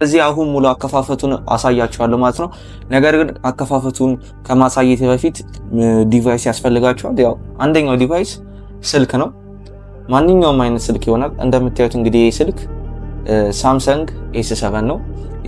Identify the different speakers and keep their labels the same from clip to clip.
Speaker 1: እዚህ አሁን ሙሉ አከፋፈቱን አሳያችኋለሁ ማለት ነው። ነገር ግን አከፋፈቱን ከማሳየት በፊት device ያስፈልጋችኋል። ያው አንደኛው device ስልክ ነው። ማንኛውም አይነት ስልክ ይሆናል። እንደምታዩት እንግዲህ ይህ ስልክ Samsung S7 ነው።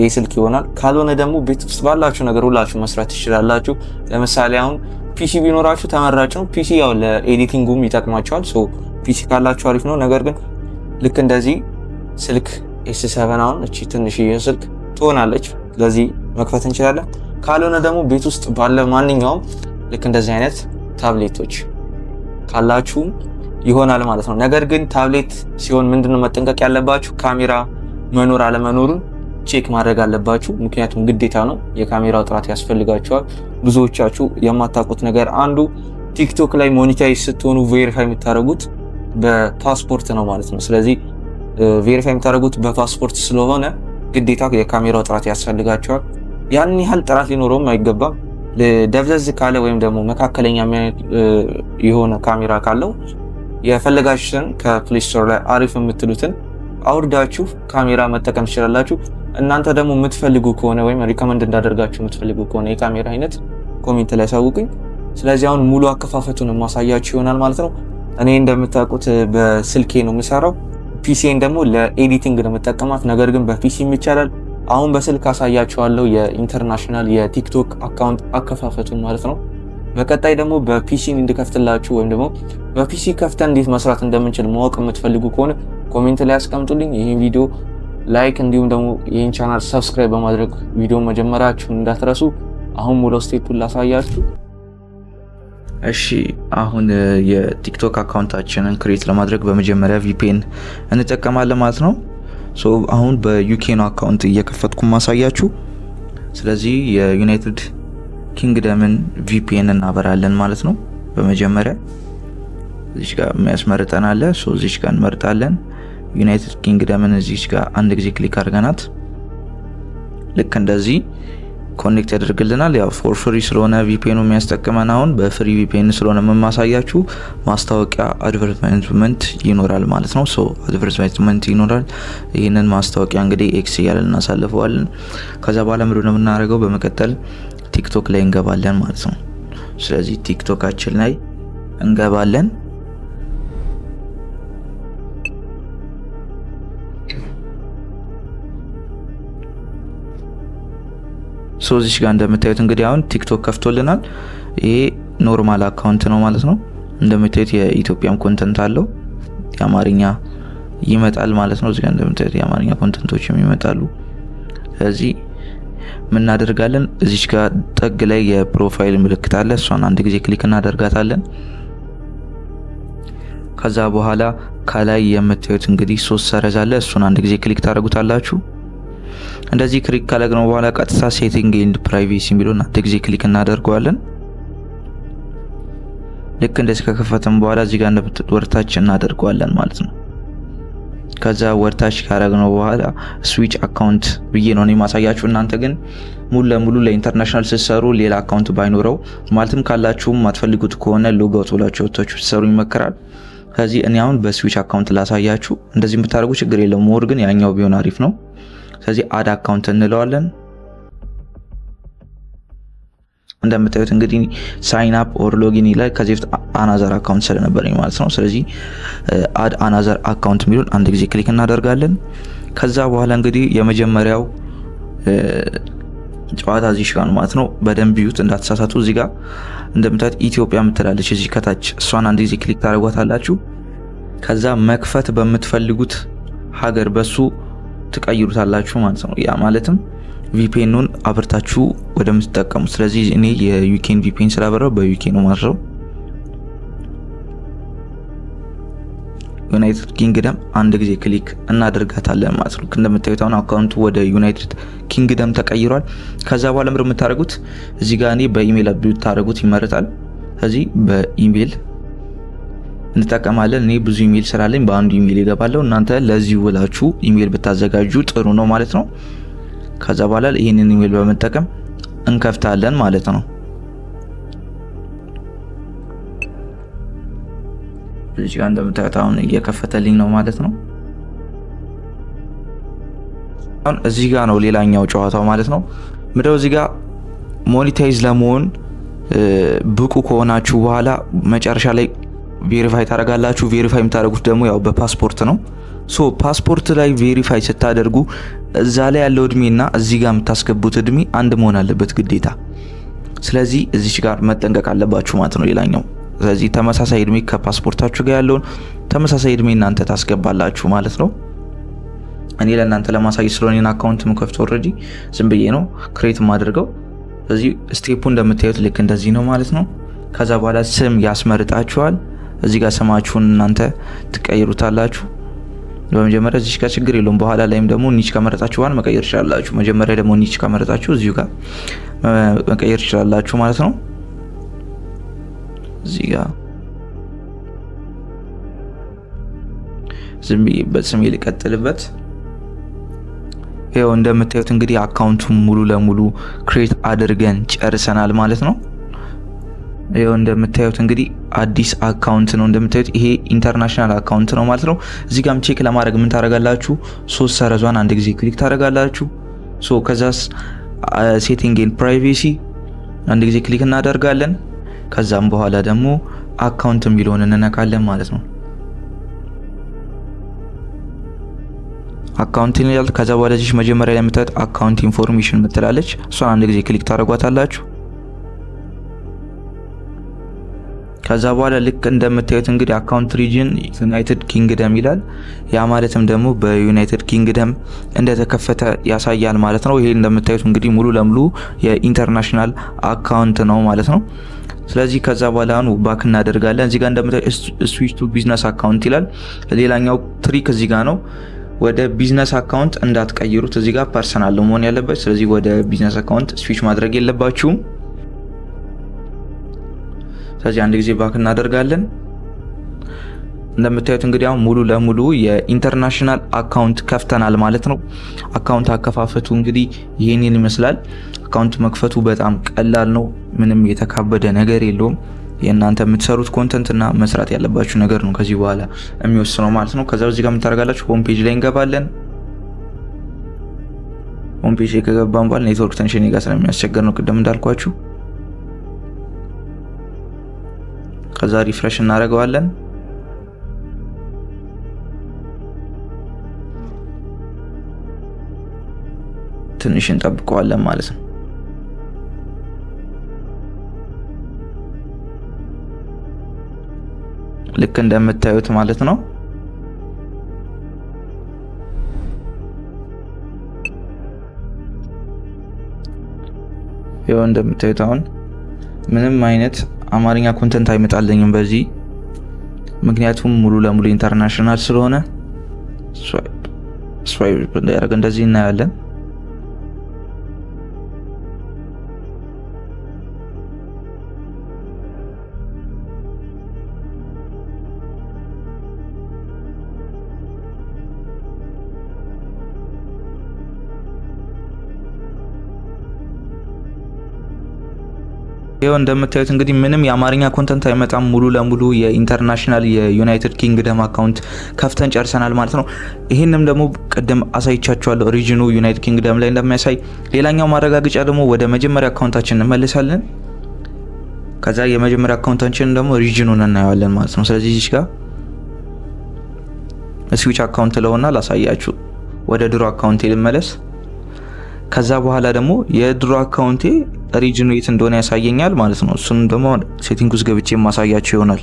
Speaker 1: ይህ ስልክ ይሆናል። ካልሆነ ደግሞ ቤት ውስጥ ባላችሁ ነገር ሁላችሁ መስራት ትችላላችሁ። ለምሳሌ አሁን PC ቢኖራችሁ ተመራጭ ነው። PC ያው ለ editing ኡም ይጠቅማችኋል። So PC ካላችሁ አሪፍ ነው። ነገር ግን ልክ እንደዚህ ስልክ S7 አሁን እቺ ትንሽዬ ስልክ ትሆናለች። ስለዚህ መክፈት እንችላለን። ካልሆነ ደግሞ ቤት ውስጥ ባለ ማንኛውም ልክ እንደዚህ አይነት ታብሌቶች ካላችሁም ይሆናል ማለት ነው። ነገር ግን ታብሌት ሲሆን ምንድነው መጠንቀቅ ያለባችሁ? ካሜራ መኖር አለመኖሩን check ማድረግ አለባችሁ። ምክንያቱም ግዴታ ነው፣ የካሜራው ጥራት ያስፈልጋችኋል። ብዙዎቻችሁ የማታውቁት ነገር አንዱ ቲክቶክ ላይ monetize ስትሆኑ verify የምታደርጉት በፓስፖርት ነው ማለት ነው። ስለዚህ verify የምታደርጉት በፓስፖርት ስለሆነ ግዴታ የካሜራው ጥራት ያስፈልጋችኋል። ያን ያህል ጥራት ሊኖረውም አይገባም። ደብዘዝ ካለ ወይም ደግሞ መካከለኛ የሆነ ካሜራ ካለው የፈለጋችሁትን ከ Play Store ላይ አሪፍ የምትሉትን አውርዳችሁ ካሜራ መጠቀም ትችላላችሁ። እናንተ ደግሞ የምትፈልጉ ከሆነ ወይም recommend እንዳደርጋችሁ የምትፈልጉ ከሆነ የካሜራ አይነት comment ላይ አሳውቁኝ። ስለዚህ አሁን ሙሉ አከፋፈቱን ማሳያችሁ ይሆናል ማለት ነው። እኔ እንደምታውቁት በስልኬ ነው የምሰራው። PC ን ደግሞ ለ editing ነው የምጠቀማት። ነገር ግን በ PC ም ይቻላል። አሁን በስልክ አሳያችኋለሁ የ international የቲክቶክ account አከፋፈቱን ማለት ነው። በቀጣይ ደግሞ በ PC እንድከፍትላችሁ ወይም ደግሞ በ PC ከፍተን እንዴት መስራት እንደምንችል ማወቅ የምትፈልጉ ከሆነ comment ላይ አስቀምጡልኝ። ይህን ቪዲዮ like እንዲሁም ደግሞ ይህን channel subscribe በማድረግ ቪዲዮ መጀመራችሁን እንዳትረሱ። አሁን ሙሉ step ኡን ላሳያችሁ።
Speaker 2: እሺ አሁን የቲክቶክ account ኣችንን create ለማድረግ በመጀመሪያ VPN እንጠቀማለን ማለት ነው። So አሁን በዩኬ ነው account እየከፈትኩ ማሳያችሁ። ስለዚህ የዩናይትድ ኪንግደምን VPN እናበራለን ማለት ነው። በመጀመሪያ እዚች ጋር የሚያስመርጠን አለ። So እዚች ጋር እንመርጣለን ዩናይትድ ኪንግደምን። እዚች ጋር አንድ ጊዜ click አድርገናት ልክ እንደዚህ connect ያደርግልናል። ያው for free ስለሆነ VPN ኑ የሚያስጠቅመን አሁን በ free VPN ስለሆነ የማሳያችሁ ማስታወቂያ advertisement ይኖራል ማለት ነው። So advertisement ይኖራል። ይህንን ማስታወቂያ እንግዲህ X እያለን እናሳልፈዋለን። ከዛ በኋላ ምንድን ነው የምናደርገው? በመቀጠል ቲክቶክ ላይ እንገባለን ማለት ነው። ስለዚህ ቲክቶካችን ላይ እንገባለን። So እዚች ጋር እንደምታዩት እንግዲህ አሁን ቲክቶክ ከፍቶልናል። ይሄ normal account ነው ማለት ነው። እንደምታዩት የኢትዮጵያም content አለው፣ የአማርኛ ይመጣል ማለት ነው። እዚህ ጋር እንደምታዩት የአማርኛ content ኦችም ይመጣሉ። ስለዚህ ምን እናደርጋለን? እዚች ጋር ጥግ ላይ የ profile ምልክት አለ። እሷን አንድ ጊዜ click እናደርጋታለን። ከዛ በኋላ ከላይ የምታዩት እንግዲህ ሶስት ሰረዝ አለ። እሱን አንድ ጊዜ click ታደርጉታላችሁ። እንደዚህ click ካደረግነው በኋላ ቀጥታ setting and privacy የሚለውን አንድ ጊዜ click እናደርገዋለን። ልክ እንደዚህ ከከፈተን በኋላ እዚህ ጋር እንደምታዩት ወደታች እናደርገዋለን ማለት ነው። ከዛ ወደታች ካደረግነው በኋላ switch account ብዬ ነው እኔ ማሳያችሁ። እናንተ ግን ሙሉ ለሙሉ ለ international ስትሰሩ ሌላ account ባይኖረው ማለትም ካላችሁም ማትፈልጉት ከሆነ log out ብላችሁ ወጥታችሁ ስትሰሩ ይመከራል። ከዚህ እኔ አሁን በ switch account ላሳያችሁ። እንደዚህ የምታደርጉ ችግር የለውም፣ more ግን ያኛው ቢሆን አሪፍ ነው። ስለዚህ add account እንለዋለን። እንደምታዩት እንግዲህ sign up or login ይላል። ከዚህ በፊት another account ስለነበረኝ ማለት ነው። ስለዚህ add another account የሚለውን አንድ ጊዜ click እናደርጋለን። ከዛ በኋላ እንግዲህ የመጀመሪያው ጨዋታ እዚህ ጋር ነው ማለት ነው። በደንብ ይዩት እንዳትሳሳቱ። እዚህ ጋር እንደምታዩት ኢትዮጵያ የምትላለች እዚህ ከታች፣ እሷን አንድ ጊዜ click ታደርጓታላችሁ። ከዛ መክፈት በምትፈልጉት ሀገር በሱ ትቀይሩታላችሁ ማለት ነው። ያ ማለትም VPN ኑን አብርታችሁ ወደምትጠቀሙት። ስለዚህ እኔ የዩኬን VPN ስላበራው በዩኬ ነው ማለት ነው። ዩናይትድ ኪንግደም አንድ ጊዜ click እናደርጋታለን ማለት ነው። እንደምታዩት አሁን account ኡ ወደ ዩናይትድ ኪንግደም ተቀይሯል። ከዛ በኋላ ምንድን ነው የምታደርጉት? እዚህ ጋር እኔ በኢሜል ብታደርጉት ይመረጣል። ስለዚህ በኢሜል እንጠቀማለን። እኔ ብዙ ኢሜል ስላለኝ በአንዱ ኢሜል ይገባለሁ። እናንተ ለዚሁ ብላችሁ ኢሜል ብታዘጋጁ ጥሩ ነው ማለት ነው። ከዛ በኋላ ይህንን ኢሜል በመጠቀም እንከፍታለን ማለት ነው። እዚህ ጋር እንደምታዩት አሁን እየከፈተልኝ ነው ማለት ነው። አሁን እዚህ ጋር ነው ሌላኛው ጨዋታው ማለት ነው። ምንድነው እዚህ ጋር monetize ለመሆን ብቁ ከሆናችሁ በኋላ መጨረሻ ላይ verify ታደርጋላችሁ። Verify የምታደርጉት ደግሞ ያው በፓስፖርት ነው። So ፓስፖርት ላይ verify ስታደርጉ እዛ ላይ ያለው እድሜና እዚህ ጋር የምታስገቡት እድሜ አንድ መሆን አለበት ግዴታ። ስለዚህ እዚች ጋር መጠንቀቅ አለባችሁ ማለት ነው ሌላኛው። ስለዚህ ተመሳሳይ እድሜ ከፓስፖርታችሁ ጋር ያለውን ተመሳሳይ እድሜ እናንተ ታስገባላችሁ ማለት ነው። እኔ ለእናንተ ለማሳየት ስለሆነ እኔን account ምከፍተው already ዝም ብዬ ነው create የማደርገው። ስለዚህ step ኡ እንደምታዩት ልክ እንደዚህ ነው ማለት ነው። ከዛ በኋላ ስም ያስመርጣችኋል። እዚህ ጋር ስማችሁን እናንተ ትቀይሩታላችሁ። በመጀመሪያ እዚህ ጋር ችግር የለውም። በኋላ ላይም ደግሞ niche ከመረጣችሁ በኋላ መቀየር ትችላላችሁ። መጀመሪያ ደግሞ niche ከመረጣችሁ እዚሁ ጋር መቀየር ትችላላችሁ ማለት ነው። እዚህ ጋር ዝም ብዬ በስሜ ልቀጥልበት። ይኸው እንደምታዩት እንግዲህ account ኡን ሙሉ ለሙሉ create አድርገን ጨርሰናል ማለት ነው። ይኸው እንደምታዩት እንግዲህ አዲስ account ነው። እንደምታዩት ይሄ international account ነው ማለት ነው። እዚህ ጋርም check ለማድረግ ምን ታደርጋላችሁ? ሶስት ሰረዟን አንድ ጊዜ click ታደርጋላችሁ። So ከዛስ setting and privacy አንድ ጊዜ click እናደርጋለን። ከዛም በኋላ ደግሞ account የሚለውን እንነካለን ማለት ነው። Account ይላል። ከዛ በኋላ እዚህ መጀመሪያ ላይ የምታዩት account information ምትላለች፣ እሷን አንድ ጊዜ click ታደርጓታላችሁ። ከዛ በኋላ ልክ እንደምታዩት እንግዲህ account region United Kingdom ይላል። ያ ማለትም ደግሞ በዩናይትድ ኪንግደም እንደተከፈተ ያሳያል ማለት ነው። ይሄ እንደምታዩት እንግዲህ ሙሉ ለሙሉ የ international account ነው ማለት ነው። ስለዚህ ከዛ በኋላ ነው back እናደርጋለን። እዚህ ጋር እንደምታዩት switch to business account ይላል። ሌላኛው trick እዚህ ጋር ነው። ወደ business account እንዳትቀይሩት፣ እዚህ ጋር personal መሆን ያለበት። ስለዚህ ወደ business account switch ማድረግ የለባችሁም። ስለዚህ አንድ ጊዜ back እናደርጋለን። እንደምታዩት እንግዲህ አሁን ሙሉ ለሙሉ የ international account ከፍተናል ማለት ነው። Account አከፋፈቱ እንግዲህ ይሄንን ይመስላል። Account መክፈቱ በጣም ቀላል ነው። ምንም የተካበደ ነገር የለውም። የእናንተ የምትሰሩት content እና መስራት ያለባችሁ ነገር ነው ከዚህ በኋላ የሚወስነው ማለት ነው። ከዛ እዚህ ጋር የምታደርጋላችሁ home page ላይ እንገባለን። Home page ላይ ከገባን በኋላ ኔትወርክ ትንሽ እኔ ጋር ስለሚያስቸግር ነው ቅድም እንዳልኳችሁ። ከዛ refresh እናደርገዋለን። ትንሽ እንጠብቀዋለን ማለት ነው። ልክ እንደምታዩት ማለት ነው። ይኸው እንደምታዩት አሁን ምንም አይነት አማርኛ content አይመጣልኝም በዚህ፣ ምክንያቱም ሙሉ ለሙሉ international ስለሆነ swipe እንዳያደርግ እንደዚህ እናያለን። ይኸው እንደምታዩት እንግዲህ ምንም የአማርኛ content አይመጣም። ሙሉ ለሙሉ የ international የዩናይትድ ኪንግደም account ከፍተን ጨርሰናል ማለት ነው። ይሄንም ደግሞ ቅድም አሳይቻችኋለሁ region ኡ ዩናይትድ ኪንግደም ላይ እንደሚያሳይ። ሌላኛው ማረጋገጫ ደግሞ ወደ መጀመሪያ account ኣችን እንመለሳለን። ከዛ የመጀመሪያ account ኣችን ደግሞ region ኡን እናየዋለን ማለት ነው። ስለዚህ እዚህ ጋር switch account ለሆና ላሳያችሁ። ወደ ድሮ account ኤ ልመለስ። ከዛ በኋላ ደግሞ የድሮ account ኤ region ኡ የት እንደሆነ ያሳየኛል ማለት ነው። እሱንም ደግሞ setting ውስጥ ገብቼ የማሳያችሁ ይሆናል።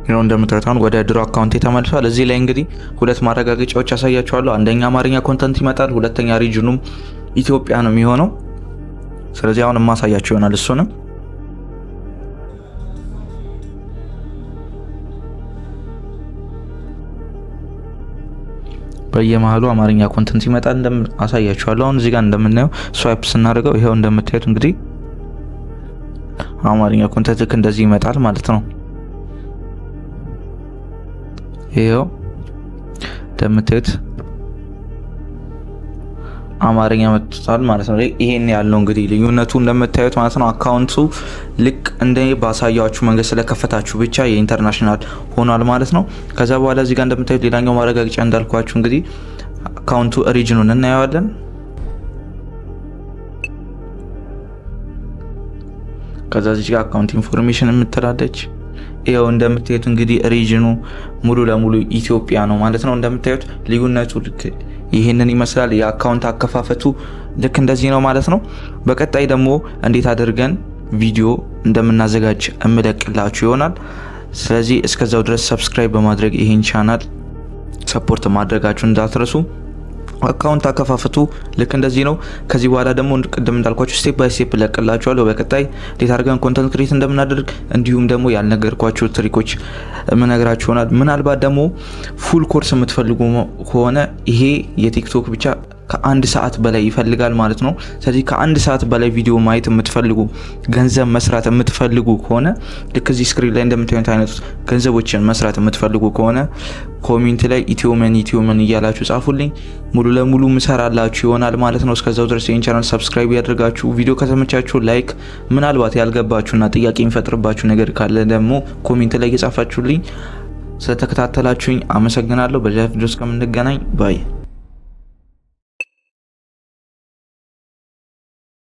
Speaker 2: ይኸው እንደምታዩት አሁን ወደ ድሮ account ኤ ተመልሷል። እዚህ ላይ እንግዲህ ሁለት ማረጋገጫዎች ያሳያችኋለሁ። አንደኛ አማርኛ content ይመጣል፣ ሁለተኛ ሪጅኑም ኢትዮጵያ ነው የሚሆነው። ስለዚህ አሁን የማሳያችሁ ይሆናል እሱንም። በየመሃሉ አማርኛ content ይመጣል አሳያችኋለሁ። አሁን እዚህ ጋር እንደምናየው swipe ስናደርገው ይሄው እንደምታዩት እንግዲህ አማርኛ content ልክ እንደዚህ ይመጣል ማለት ነው። ይሄው እንደምታዩት አማርኛ መጥቷል ማለት ነው። ይሄን ያለው እንግዲህ ልዩነቱ እንደምታዩት ማለት ነው። Account ኡ ልክ እንደ ባሳያችሁ መንገድ ስለከፈታችሁ ብቻ የ international ሆኗል ማለት ነው። ከዛ በኋላ እዚህ ጋር እንደምታዩት ሌላኛው ማረጋገጫ እንዳልኳችሁ እንግዲህ account ኡ region ኡን እናየዋለን። ከዛ እዚህ ጋር account information የምትላለች፣ ይኸው እንደምታዩት እንግዲህ ሪጅኑ ሙሉ ለሙሉ ኢትዮጵያ ነው ማለት ነው። እንደምታዩት ልዩነቱ ልክ ይህንን ይመስላል። የ account አከፋፈቱ ልክ እንደዚህ ነው ማለት ነው። በቀጣይ ደግሞ እንዴት አድርገን ቪዲዮ እንደምናዘጋጅ እምለቅላችሁ ይሆናል። ስለዚህ እስከዛው ድረስ subscribe በማድረግ ይህን channel support ማድረጋችሁ እንዳትረሱ። Account አከፋፈቱ ልክ እንደዚህ ነው። ከዚህ በኋላ ደግሞ ቅድም እንዳልኳችሁ step by step እለቅላችኋለሁ። በቀጣይ እንዴት አድርገን content create እንደምናደርግ እንዲሁም ደግሞ ያልነገርኳችሁ trick ኦች የምነግራችሁ ይሆናል። ምናልባት ደግሞ full course የምትፈልጉ ከሆነ ይሄ የቲክቶክ ብቻ ከአንድ ሰዓት በላይ ይፈልጋል ማለት ነው። ስለዚህ ከአንድ ሰዓት በላይ ቪዲዮ ማየት የምትፈልጉ፣ ገንዘብ መስራት የምትፈልጉ ከሆነ፣ ልክ እዚህ screen ላይ እንደምታዩት አይነት ገንዘቦችን መስራት የምትፈልጉ ከሆነ comment ላይ ኢትዮ money፣ ኢትዮ money እያላችሁ ጻፉልኝ። ሙሉ ለሙሉ ምሰራላችሁ ይሆናል ማለት ነው። እስከዛው ድረስ ይህን channel subscribe ያደርጋችሁ፣ ቪዲዮ ከተመቻችሁ like፣ ምናልባት ያልገባችሁና ጥያቄ የሚፈጥርባችሁ ነገር ካለ ደግሞ comment ላይ እየጻፋችሁልኝ። ስለተከታተላችሁኝ አመሰግናለሁ። በሌላ ቪዲዮ እስከምንገናኝ bye።